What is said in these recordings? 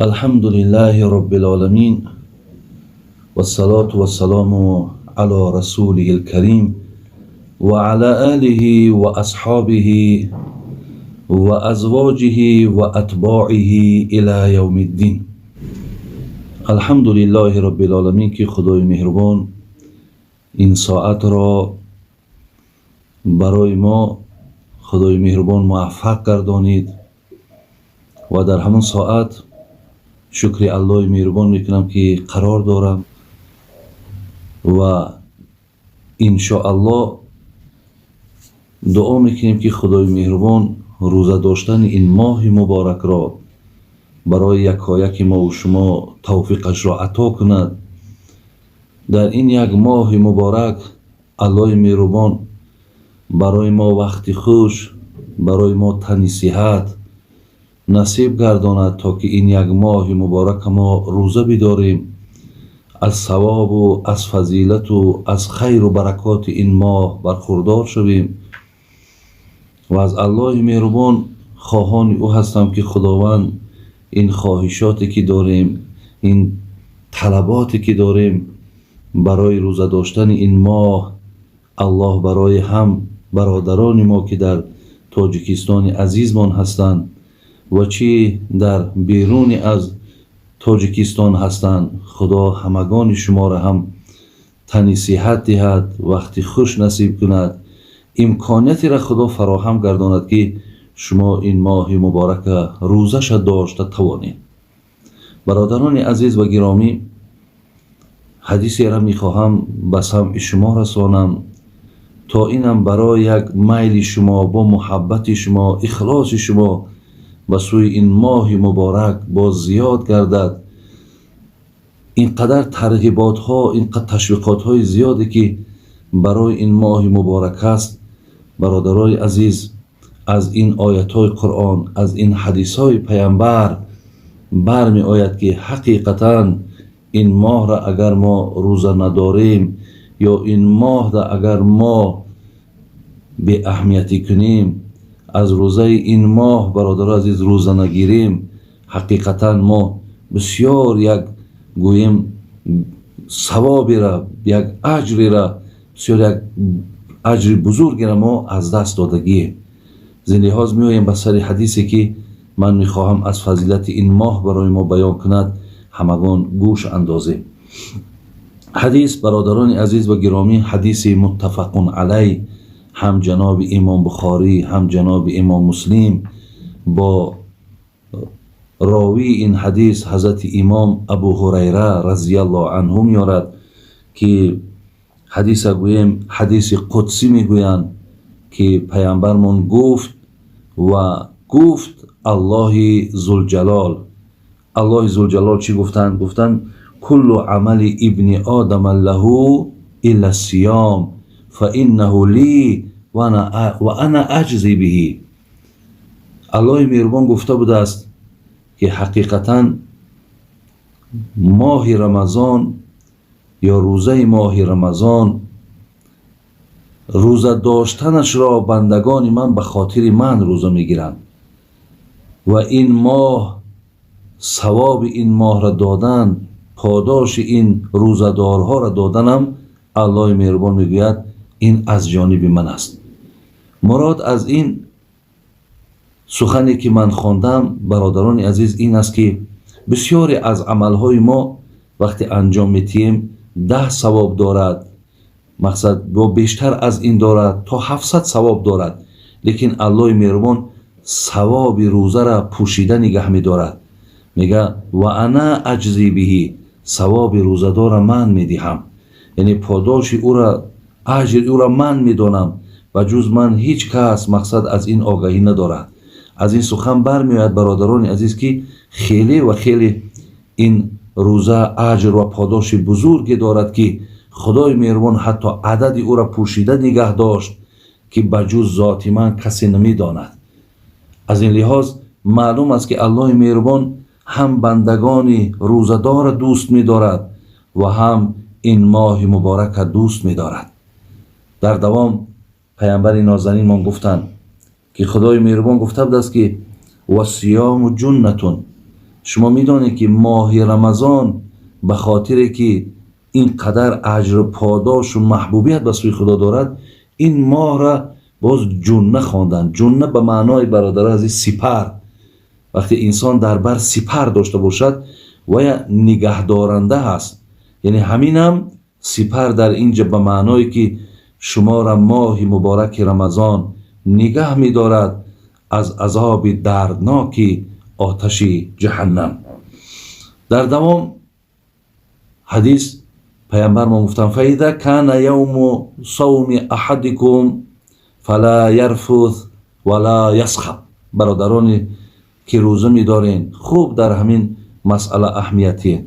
Алҳамду лиллаҳи роббил оламин, вассалоту вассалому ало расулиҳил карим ва ала олиҳи ва асҳобиҳи ва азвоҷиҳи ва атбоиҳи ила явмиддин. Алҳамду лиллаҳи роббил оламин, ки Худои меҳрубон ин соатро барои мо Худои меҳрубон муваффақ гардонид ва дар ҳамон соат шукри Аллоҳи меҳрубон мекунам, ки қарор дорам ва иншоаллоҳ дуо мекунем, ки Худои меҳрубон рӯза доштани ин моҳи муборакро барои якояки мову шумо тавфиқашро ато кунад. Дар ин як моҳи муборак Аллоҳи меҳрубон барои мо вақти хуш, барои мо тани сиҳат насиб гардонад, то ки ин як моҳи муборака мо рӯза бидорем, аз савобу аз фазилату аз хайру баракоти ин моҳ бархурдор шавем. Ва аз Аллоҳи меҳрубон хоҳони ӯ ҳастам, ки Худованд ин хоҳишоте ки дорем, ин талаботе ки дорем барои рӯза доштани ин моҳ, Аллоҳ барои ҳам бародарони мо, ки дар Тоҷикистони азизмон ҳастанд ва чӣ дар беруни аз Тоҷикистон ҳастанд, Худо ҳамагони шуморо ҳам тани сиҳат диҳад, вақти хуш насиб кунад, имкониятиро Худо фароҳам гардонад, ки шумо ин моҳи муборака рӯзаша дошта тавонед. Бародарони азиз ва гиромӣ, ҳадисеро мехоҳам ба самъи шумо расонам, то инам барои як майли шумо, бо муҳаббати шумо, ихлоси шумо ба сӯи ин моҳи муборак боз зиёд гардад. Ин қадар тарғиботҳо, ин қадар ташвиқотҳои зиёде ки барои ин моҳи муборак аст, бародарои азиз, аз ин оятҳои Қуръон, аз ин ҳадисҳои паямбар бармеояд, ки ҳақиқатан ин моҳра агар мо рӯза надорем ё ин моҳра агар мо беаҳамиятӣ кунем, аз рӯзаи ин моҳ, бародарои азиз, рӯза нагирем, ҳақиқатан мо бисёр як гӯем савобера, як аҷрера, бисёр як аҷри бузургеро мо аз даст додагием. Зин лиҳоз меоем ба сари ҳадисе, ки ман мехоҳам аз фазилати ин моҳ барои мо баён кунад, ҳамагон гӯш андозем. Ҳадис, бародарони азиз ва гиромӣ, ҳадиси муттафақун алайҳ, ҳам ҷаноби имом Бухорӣ, ҳам ҷаноби имом Муслим бо ровии ин ҳадис ҳазрати имом Абу Ҳурайра разияллоҳу анҳу меорад, ки ҳадиса гӯем ҳадиси қудсӣ мегӯянд, ки паямбармон гуфт ва гуфт Аллоҳи Зулҷалол. Аллоҳи Зулҷалол чӣ гуфтанд? Гуфтанд: куллу амали ибни одама лаҳу илла сиём фа иннаҳу ли ва ана аҷзи биҳи. Аллоҳи меҳрубон гуфта будааст, ки ҳақиқатан моҳи Рамазон ё рӯзаи моҳи Рамазон, рӯза доштанашро бандагони ман ба хотири ман рӯза мегиранд ва ин моҳ, савоби ин моҳро додан, подоши ин рӯзадорҳоро доданам, Аллоҳи меҳрубон мегӯяд, ин аз ҷониби ман аст. Мурод аз ин сухане ки ман хондам, бародарони азиз, ин аст, ки бисёре аз амалҳои мо вақте анҷом метиҳем, 10 савоб дорад, мақсад бо бештар аз ин дорад, то 700 савоб дорад, лекин Аллоҳи меҳрубон савоби рӯзара пӯшида нигаҳ медорад. Мега: ва ана аҷзи биҳи, савоби рӯзадора ман медиҳам, яъне подоши ӯра, аҷри ӯра ман медонам ва ҷуз ман ҳеҷ кас мақсад аз ин огаҳӣ надорад. Аз ин сухан бармеояд, бародарони азиз, ки хеле ва хеле ин рӯза аҷр ва подоши бузурге дорад, ки Худои меҳрубон ҳатто адади ӯра пӯшида нигаҳ дошт, ки ба ҷуз зоти ман касе намедонад. Аз ин лиҳоз маълум аст, ки Аллоҳи меҳрубон ҳам бандагони рӯзадорро дӯст медорад ва ҳам ин моҳи муборака дӯст медорад. Дар давом паямбари нозанинмон гуфтанд, ки Худои меҳрубон гуфта будааст, ки вассиёму ҷуннатун. Шумо медонед, ки моҳи Рамазон ба хотире ки ин қадар аҷру подошу маҳбубият ба сӯи Худо дорад, ин моҳра боз ҷунна хонданд. Ҷунна ба маънои, бародари азиз, сипар. Вақте инсон дар бар сипар дошта бошад, вая нигаҳдоранда ҳаст. Яъне ҳаминам сипар дар инҷа ба маъное ки шуморо моҳи мубораки Рамазон нигаҳ медорад аз азоби дардноки оташи ҷаҳаннам. Дар давом ҳадис паямбар мо гуфтанд: فإذا كان يوم صوم أحدكم فلا يرفث ولا يصخب. Бародароне ки рӯза медорен, хуб, дар ҳамин масъала аҳамиятие.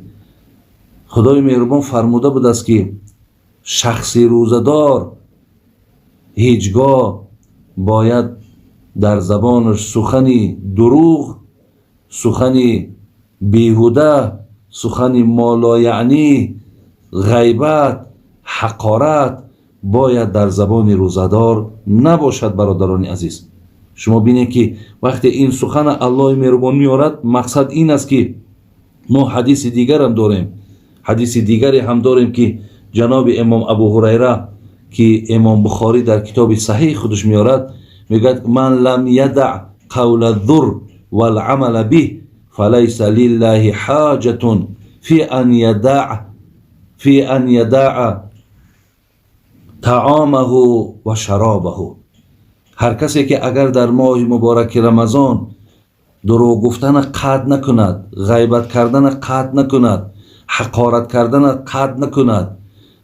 Худои меҳрубон фармуда будааст, ки шахси рӯзадор ҳеҷ гоҳ бояд дар забонаш сухани дурӯғ, сухани беҳуда, сухани молояънӣ, ғайбат, ҳақорат бояд дар забони рӯзадор набошад. Бародарони азиз, шумо бинед, ки вақте ин сухана Аллоҳи меҳрубон меорад, мақсад ин аст, ки мо ҳадиси дигарам дорем, ҳадиси дигаре ҳам дорем, ки ҷаноби имом Абу Ҳурайра, ки имом Бухорӣ дар китоби саҳиҳи худаш меорад, мегӯяд: من لم يدع قول الزور والعمل به فليس لله حاجة في أن يدع طعامه وشرابه. Ҳар касе ки агар дар моҳи мубораки Рамазон дурӯғ гуфтана қатъ накунад, ғайбат кардана қатъ накунад, ҳақорат кардана қатъ накунад,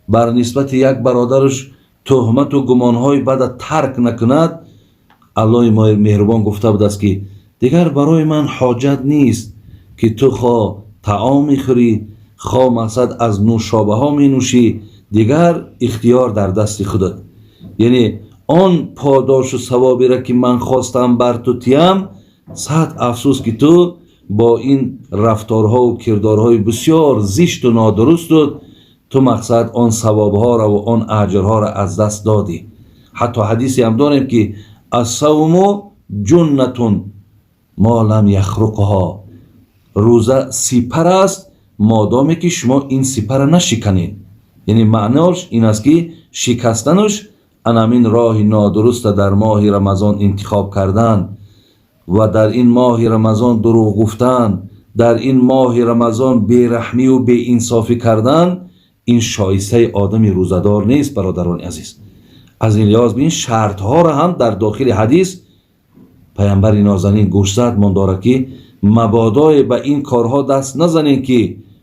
бар нисбати як бародараш туҳмату гумонҳои бада тарк накунад, Аллоҳи меҳрубон гуфта будааст, ки дигар барои ман ҳоҷат нест, ки ту хо таом мехӯрӣ, хо мақсад аз нӯшобаҳо менӯшӣ, дигар ихтиёр дар дасти худат. Яъне он подошу савоберо, ки ман хостам бар ту тиям, сад афсӯс, ки ту бо ин рафторҳову кирдорҳои бисёр зишту нодурусту ту мақсад он савобҳоро ва он аҷрҳоро аз даст додӣ. Ҳатто ҳадисе ҳам дорем, ки الصوم جنة ما لم يخرقها. Рӯза сипар аст, модоме ки шумо ин сипарра нашиканед. Яъне маънош ин аст, ки шикастанаш анамин роҳи нодуруста дар моҳи Рамазон интихоб кардан ва дар ин моҳи Рамазон дурӯғ гуфтан, дар ин моҳи Рамазон бераҳмию беинсофӣ кардан, ин шоистаи одами рӯзадор нест. Бародарони азиз, аз ин лиҳоз ин шартҳоро ҳам дар дохили ҳадис паямбари нозанин гӯшзад мондорад, ки мабодое ба ин корҳо даст назанед, ки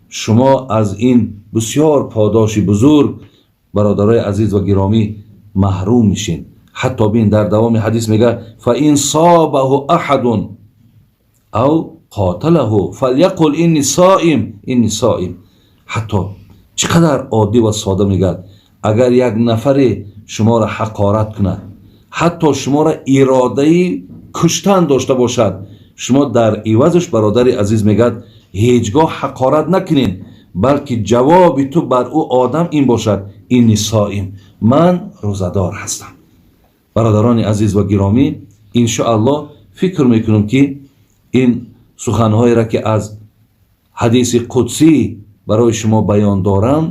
шумо аз ин бисёр подоши бузург, бародарои азиз ва гиромӣ, маҳрум мешед. Ҳатто бин, дар давоми ҳадис мегӯяд: فإن سابه أحد أو قاتله فليقل إني صائم، إني صائم. Ҳатто чӣ қадар оддӣ ва сода мегӯяд: агар як нафаре шуморо ҳақорат кунад, ҳатто шуморо иродаи куштан дошта бошад, шумо дар ивазаш, бародари азиз, мегӯяд, ҳеҷ гоҳ ҳақорат накунед, балки ҷавоби ту бар ӯ одам ин бошад: إني صائم, ман рӯзадор ҳастам. Бародарони азиз ва гиромӣ, иншоаллоҳ, фикр мекунам, ки ин суханҳоеро, ки аз ҳадиси қудсӣ барои шумо баён дорам,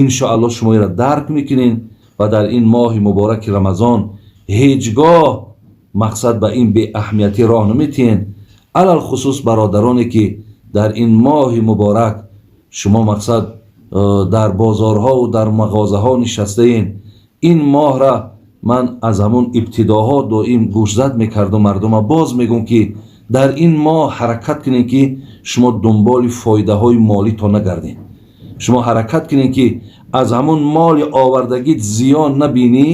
иншоаллоҳ, шумо инро дарк мекунед ва дар ин моҳи мубораки Рамазон ҳеҷ гоҳ мақсад ба ин беаҳамиятӣ роҳ наметиҳед. Алалхусус бародароне, ки дар ин моҳи муборак шумо мақсад дар бозорҳову дар мағозаҳо нишастаед. Ин моҳра ман аз ҳамон ибтидоҳо доим гӯшзад мекардум мардума, боз мегӯм, ки дар ин моҳ ҳаракат кунед, ки шумо дунболи фоидаҳои молито нагардед. Шумо ҳаракат кунед, ки аз ҳамон моли овардагит зиён набинӣ.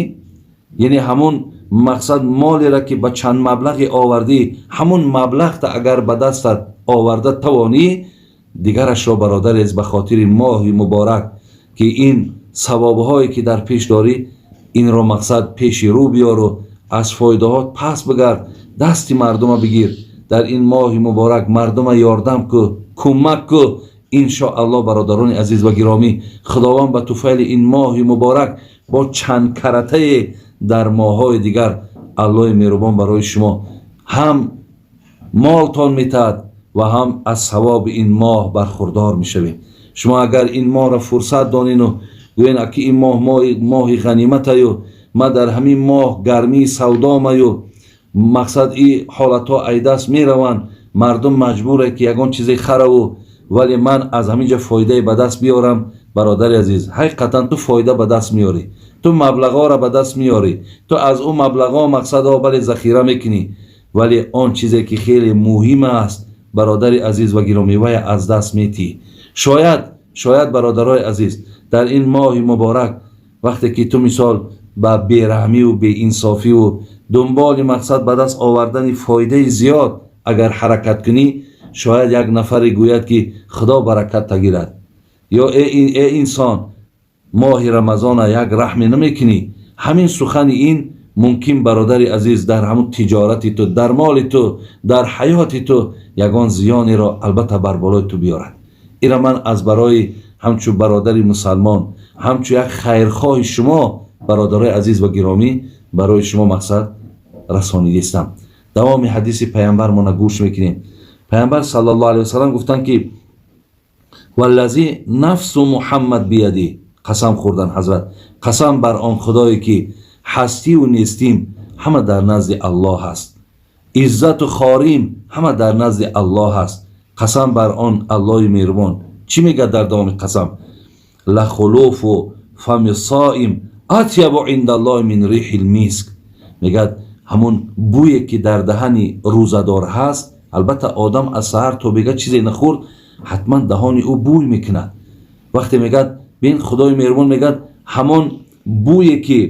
Яъне ҳамон мақсад молеро, ки ба чанд маблағе овардӣ, ҳамон маблағта агар ба дастат оварда тавонӣ, дигарашро, бародарез, ба хотири моҳи муборак, ки ин савобҳое, ки дар пеш дорӣ, инро мақсад пеши рӯ биёру аз фоидаҳо пас бигард, дасти мардума бигир, дар ин моҳи муборак мардума ёрдам ку, кӯмак ку. Иншоаллоҳ, бародарони азиз ва гиромӣ, Худованд ба туфайли ин моҳи муборак бо чанд каратае дар моҳҳои дигар Аллоҳи меҳрубон барои шумо ҳам молтон метаҳад. ва ҳам аз савоби ин моҳ бархурдор мешавем. Шумо агар ин моҳро фурсат донину гӯен, ки ин моҳ моҳи ғаниматаю, ма дар ҳамин моҳ гармии савдомаю, мақсад и ҳолатҳо айдаст мераванд, мардум маҷбуре ки ягон чизе хараву, вале ман аз ҳамин ҷо фоидае ба даст биёрам. Бародари азиз, ҳақиқатан ту фоида ба даст меёрӣ, ту маблағҳоро ба даст меёрӣ, ту аз ӯ маблағҳо мақсадҳо бале захира мекунӣ, вале он чизе ки хеле муҳим аст, бародари азиз ва гиромӣ, вая аз даст метиҳӣ. Шояд, бародарои азиз, дар ин моҳи муборак вақте ки ту мисол ба бераҳмиву беинсофиву дунболи мақсад ба даст овардани фоидаи зиёд агар ҳаракат кунӣ, шояд як нафаре гӯяд, ки Худо баракат тагирад, ё э инсон, моҳи Рамазона як раҳме намекунӣ. Ҳамин сухани ин мумкин, бародари азиз, дар ҳамун тиҷорати ту, дар моли ту, дар ҳаёти ту ягон зиёнеро албатта бар болои ту биёрад. Ира ман аз барои ҳамчун бародари мусалмон, ҳамчун як хайрхоҳи шумо, бародарои азиз ва гиромӣ, барои шумо мақсад расонидистам. Давоми ҳадиси паямбармона гӯш мекунем. Паямбар саллаллоҳу алайҳи васаллам гуфтанд, ки валлази нафсу Муҳаммад бияди, қасам хӯрдан ҳазрат, қасам бар он Худое ки ҳастиву нестим ҳама дар назди Аллоҳ аст, иззату хорим ҳама дар назди Аллоҳ аст, қасам бар он Аллоҳи меҳрубон. Чӣ мегӯяд дар давоми қасам? Лахулуфу фами соим атябу индаллоҳи мин рихил миск. Мегӯяд, ҳамун бӯе ки дар даҳани рӯзадор ҳаст, албатта одам аз саҳар то бега чизе нахӯрд, ҳатман даҳони ӯ бӯй мекунад. Вақте мегӯяд, бин, Худои меҳрубон мегӯяд, ҳамон бӯе ки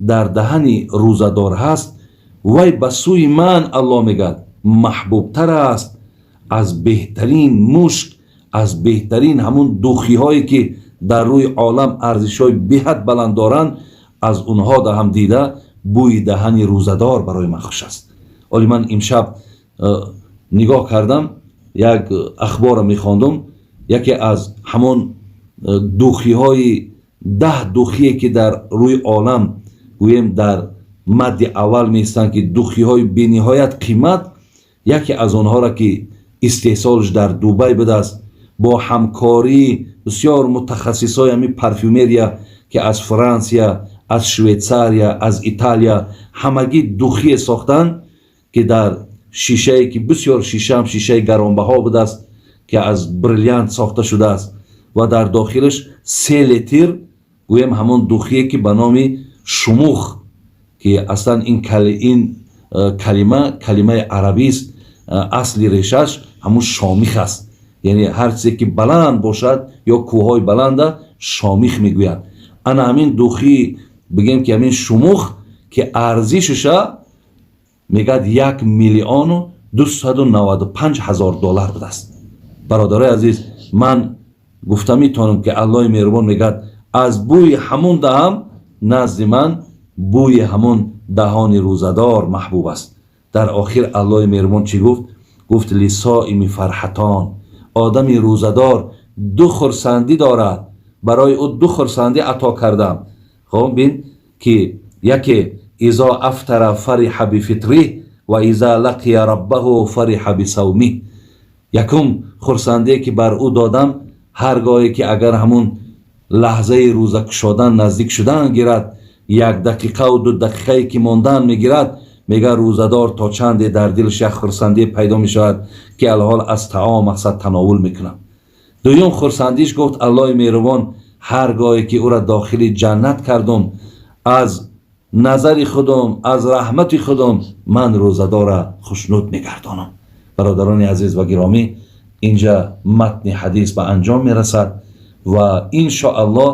дар даҳани рӯзадор ҳаст, вай ба сӯи ман, Аллоҳ мегӯяд, маҳбубтар аст аз беҳтарин мушк, аз беҳтарин ҳамун духиҳое ки дар рӯи олам арзишҳои беҳад баланд доранд, аз онҳо даҳам дида бӯи даҳани рӯзадор барои ман хуш аст. Оли ман имшаб нигоҳ кардам, як ахборро мехондум, яке аз ҳамон духиҳои 10 духие ки дар рӯи олам гӯем дар мадди аввал меистанд, ки духиҳои бениҳоят қимат, яке аз онҳоро ки истеҳсолш дар Дубай будааст, бо ҳамкории бисёр мутахассисҳои ҳамин парфюмерия, ки аз Франсия, аз Швейтсария, аз Италия, ҳамагӣ духие сохтанд, ки дар шишае ки бисёр шишаам шишаи гаронбаҳо будааст, ки аз бриллиант сохта шудааст, ва дар дохилаш 3 литр гӯем ҳамон духие ки ба номи Шумух, ки аслан ин калима калимаи арабист, асли решаш ҳамун шомих аст, яъне ҳар чизе ки баланд бошад ё кӯҳҳои баланда шомих мегӯянд. Ана ҳамин духи, бигем ки ҳамин Шумух, ки арзишаша мегӯяд 1 295 000 доллар будааст. Бародарои азиз, ман гуфта метавонам, ки Аллоҳи меҳрубон мегӯяд, аз бӯи ҳамун даҳам назди ман бӯи ҳамун даҳони рӯзадор маҳбуб аст. Дар охир Аллоҳи меҳрубон чӣ гуфт? Гуфт: лисоими фарҳатон, одами рӯзадор ду хурсандӣ дорад, барои ӯ ду хурсандӣ ато кардам. Хоб, бин ки яке изо афтара фариҳа бифитрих ва иза лақия раббаҳу фариҳа бисавмих. Якум хурсандие ки бар ӯ додам, ҳар гоҳе ки агар ҳамун лаҳзаи рӯза кушодан наздик шудан гирад, як дақиқаву 2 дақиқае ки мондан мегирад, мегӯяд, рӯзадор то чанде дар дилаш як хурсандие пайдо мешавад, ки алҳол аз таом мақсад тановул мекунам. Дуюм хурсандиш, гуфт Аллоҳи меҳрубон, ҳар гоҳе ки ӯра дохили ҷаннат кардум, аз назари худум, аз раҳмати худум ман рӯзадора хушнуд мегардонам. Бародарони азиз ва гиромӣ, инҷа матни ҳадис ба анҷом мерасад ва иншоаллоҳ,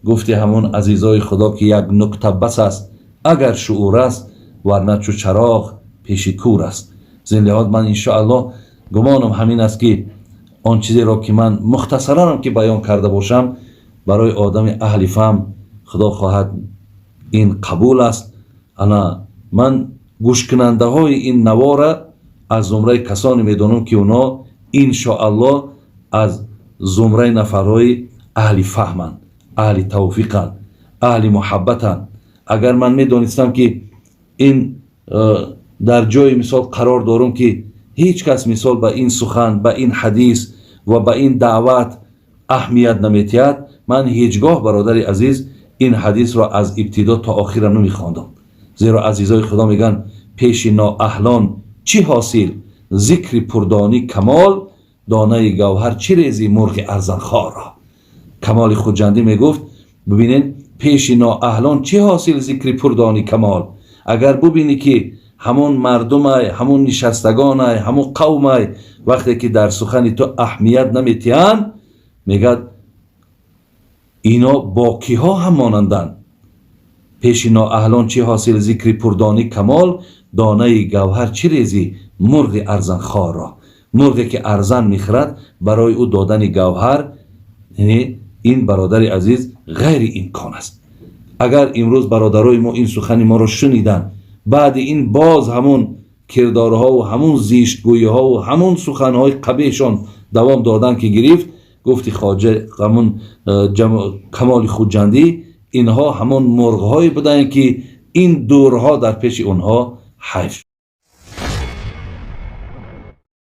гуфти ҳамун азизои Худо, ки як нукта бас аст, агар шуур аст, варна чу чароғ пеши кур аст. Зин лиҳоз ман иншоаллоҳ гумонам ҳамин аст, ки он чизеро ки ман мухтасаранам ки баён карда бошам, барои одами аҳли фаҳм, Худо хоҳад, ин қабул аст. Ана ман гӯшкунандаҳои ин навора аз зумраи касоне медонам, ки онҳо иншоаллоҳ аз зумраи нафарҳои аҳли фаҳманд, аҳли тавфиқанд, аҳли муҳаббатанд. Агар ман медонистам, ки ин дар ҷои мисол қарор дорум, ки Ҳеҷ кас, мисол, ба ин сухан, ба ин ҳадис ва ба ин даъват аҳамият наметиҳад. Ман ҳеҷ гоҳ, бародари азиз, ин ҳадисро аз ибтидо то охира намехондам, зеро азизои Худо мегӯянд: «Пеши ноаҳлон чӣ ҳосил зикри пурдонӣ камол, донаи гавҳар чӣ резӣ мурғи арзанхорро?» Камоли Хуҷандӣ мегуфт, бибинед: «Пеши ноаҳлон чӣ ҳосил зикри пурдонӣ камол?» Агар бубинӣ, ки ҳамон мардумай, ҳамон нишастагонай, ҳамон қавмай, вақте ки дар сухани ту аҳамият наметиҳанд, мегӯяд, ино бо киҳо ҳам монанданд? «Пеши ноаҳлон чӣ ҳосил зикри пурдонӣ камол, донаи гавҳар чӣ резӣ мурғи арзанхорро?» Мурғе ки арзан мехӯрад, барои ӯ додани гавҳар, яъне ин, бародари азиз, ғайриимкон аст. Агар имрӯз бародарои мо ин сухани моро шуниданд, баъди ин боз ҳамун кирдорҳову ҳамун зиштгӯиҳову ҳамун суханҳои қабеҳшон давом додан ки гирифт, гуфти хоҷа ҳамун Камоли Хуҷандӣ, инҳо ҳамон мурғҳое буданд, ки ин дурҳо дар пеши онҳо ҳайф.